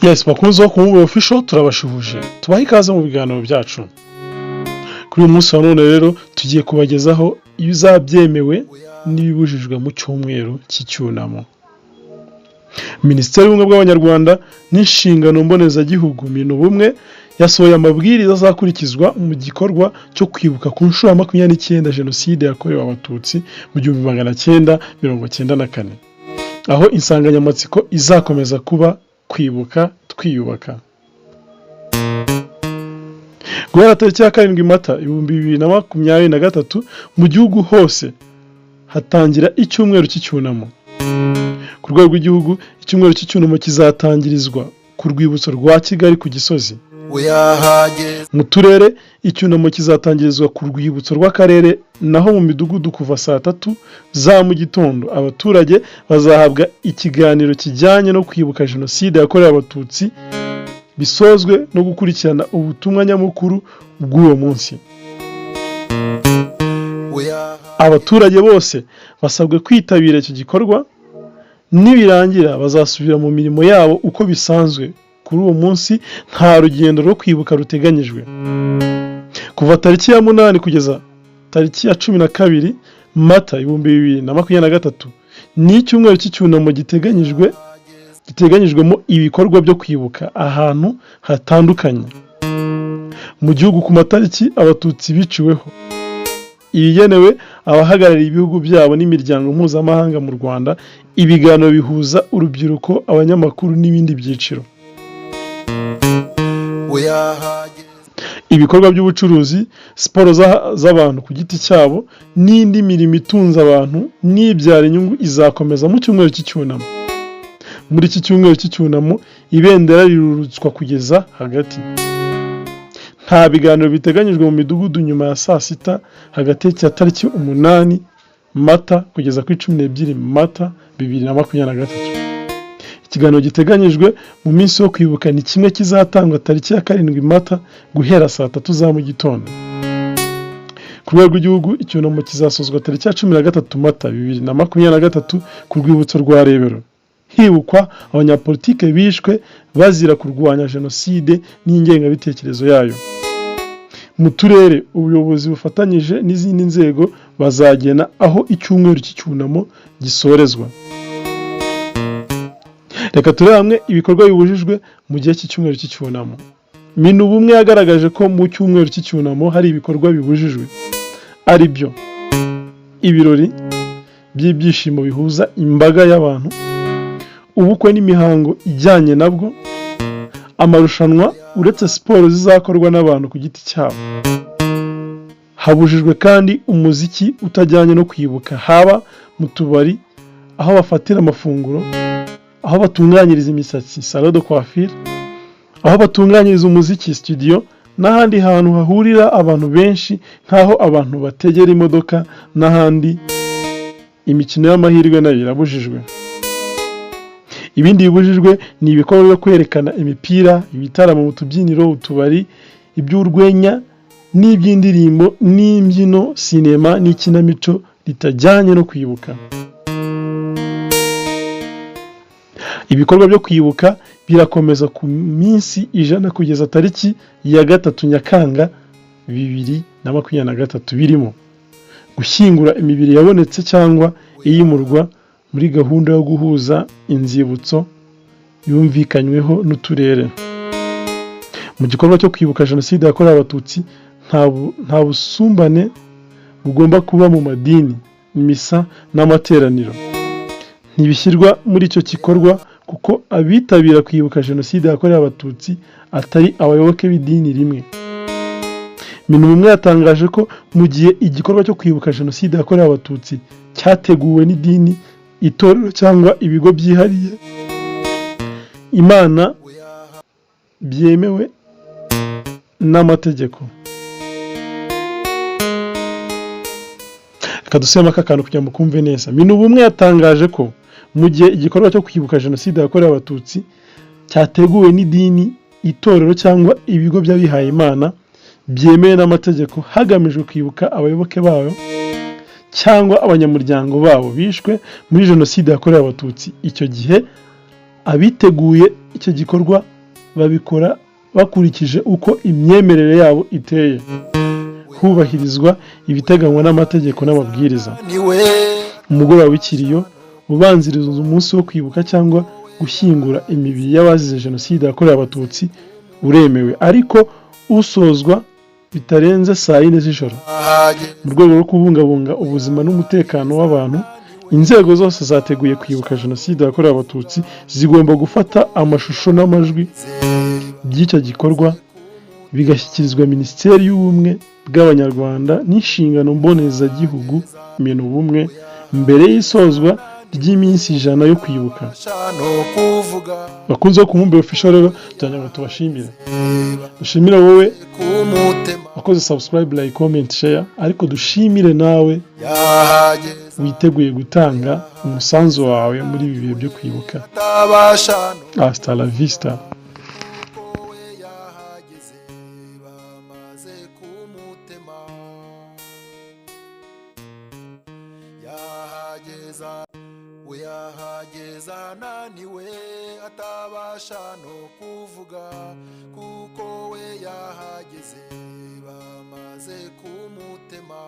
Yes, bakunzi bo ku Mbuga Official, turabashuhuje, tubahe ikaze mu biganiro byacu. Kuri uyu munsi wa none rero tugiye kubagezaho ibizabyemewe n'ibibujijwe mu cyumweru cy'icyunamo. Minisiteri y'Ubumwe bw'Abanyarwanda n'Inshingano Mbonezagihugu, Minubumwe, yasohoye amabwiriza azakurikizwa mu gikorwa cyo kwibuka ku nshuro ya 29 Jenoside yakorewe Abatutsi mu 1994, aho insanganyamatsiko izakomeza kuba "Kwibuka twiyubaka". Guhera tariki ya 7 Mata 2023, mu gihugu hose hatangira icyumweru cy'icyunamo. Ku rwego rw'igihugu, icyumweru cy'icyunamo kizatangirizwa ku rwibutso rwa Kigali ku Gisozi. Mu turere, icyunamo kizatangirizwa ku rwibutso rw'akarere, naho mu midugudu, kuva saa 3 za mu gitondo, abaturage bazahabwa ikiganiro kijyanye no kwibuka Jenoside yakorewe Abatutsi, bisozwe no gukurikirana ubutumwa nyamukuru bw'uwo munsi. Abaturage bose basabwe kwitabira icyo gikorwa. Nibirangira bazasubira mu mirimo yabo uko bisanzwe. Kuri uwo munsi nta rugendo rwo kwibuka ruteganyijwe. Kuva tariki ya 8 kugeza tariki ya 12 Mata 2023 ni icyumweru cy'icyunamo giteganyijwemo ibikorwa byo kwibuka ahantu hatandukanye mu gihugu ku matariki Abatutsi biciweho, ibigenewe abahagarariye ibihugu byabo n'imiryango mpuzamahanga mu Rwanda, ibiganiro bihuza urubyiruko, abanyamakuru n'ibindi byiciro. Ibikorwa by'ubucuruzi, siporo z'abantu ku giti cyabo n'indi mirimo itunze abantu n'ibyara inyungu izakomeza mu cyumweru cy'icyunamo. Muri iki cyumweru cy'icyunamo, ibendera rirurutswa kugeza hagati. Nta biganiro biteganyijwe mu midugudu nyuma ya saa sita hagati ya tariki 8 Mata kugeza kuri 12 Mata 2023. Ikiganiro giteganyijwe mu minsi yo kwibuka ni kimwe kizatangwa tariki ya 7 Mata guhera saa 3 za mu gitondo. Ku rwego rw'igihugu, icyunamo kizasozwa tariki ya 13 Mata 2023 ku rwibutso rwa Rebero, hibukwa abanyapolitike bishwe bazira kurwanya jenoside n'ingengabitekerezo yayo. Mu turere, ubuyobozi bufatanyije n'izindi nzego bazagena aho icyumweru cy'icyunamo gisorezwa. Reka turebe hamwe ibikorwa bibujijwe mu gihe cy'icyumweru cy'icyunamo. Minubumwe yagaragaje ko mu cyumweru cy'icyunamo hari ibikorwa bibujijwe, ari byo: ibirori by'ibyishimo bihuza imbaga y'abantu, ubukwe n'imihango ijyanye nabwo, amarushanwa, uretse siporo zizakorwa n'abantu ku giti cyabo. Habujijwe kandi umuziki utajyanye no kwibuka, haba mu tubari, aho bafatira amafunguro, aho batunganyiriza imisatsi, salon de coiffure, aho batunganyiriza umuziki, studio, n'ahandi hantu hahurira abantu benshi nk'aho abantu bategera imodoka n'ahandi. Imikino y'amahirwe nayo irabujijwe. Ibindi bibujijwe ni ibikorwa byo kwerekana imipira, ibitaramo mu tubyiniro, utubari, iby'urwenya n'iby'indirimbo n'imbyino, sinema n'ikinamico ritajyanye no kwibuka. Ibikorwa byo kwibuka birakomeza ku minsi 100 kugeza tariki ya 3 Nyakanga 2023, birimo gushyingura imibiri yabonetse cyangwa iyimurwa muri gahunda yo guhuza inzibutso yumvikanyweho n'uturere. Mu gikorwa cyo kwibuka Jenoside yakorewe Abatutsi, nta busumbane bugomba kuba mu madini. Misa n'amateraniro ntibishyirwa muri icyo gikorwa, kuko abitabira kwibuka Jenoside yakorewe Abatutsi atari abayoboke b'idini rimwe. Minubumwe yatangaje ko mu gihe igikorwa cyo kwibuka Jenoside yakorewe Abatutsi cyateguwe n'idini, itorero cyangwa ibigo byihariye Imana byemewe n'amategeko. Reka dusubiremo aka kantu kugira ngo mukumve neza. Minubumwe yatangaje ko mu gihe igikorwa cyo kwibuka Jenoside yakorewe Abatutsi cyateguwe n'idini, itorero cyangwa ibigo by'abihaye Imana byemewe n'amategeko hagamijwe kwibuka abayoboke bayo, cyangwa abanyamuryango babo bishwe muri Jenoside yakorewe Abatutsi. Icyo gihe abiteguye icyo gikorwa babikora bakurikije uko imyemerere yabo iteye, hubahirizwa ibiteganywa n'amategeko n'amabwiriza. Niwe. Umugoroba w'ikiriyo ubanziriza umunsi wo kwibuka cyangwa gushyingura imibiri y'abazize Jenoside yakorewe Abatutsi uremewe, ariko usozwa bitarenze saa 4 z'ijoro. Ahageze. Mu rwego rwo kubungabunga ubuzima n'umutekano w'abantu, inzego zose zateguye kwibuka Jenoside yakorewe Abatutsi zigomba gufata amashusho n'amajwi by'icyo gikorwa, bigashyikirizwa Minisiteri y'Ubumwe bw'Abanyarwanda n'Inshingano Mbonezagihugu, Minubumwe, mbere y'isozwa ry'iminsi 100 yo kwibuka. No kuvuga. Bakunze ku Mumbe Official rero, tugira ngo tubashimire, dushimire wowe Kumutema. wakoze subscribe, like, comment, share, ariko dushimire nawe Yahageze. witeguye gutanga umusanzu wawe muri ibi bihe byo kwibuka. Atabasha no Hasta la vista. We yahageze bamaze kumutema. Yahageza, we yahageza ananiwe, atabasha no kuvuga, kuko we yahageze bamaze kumutema.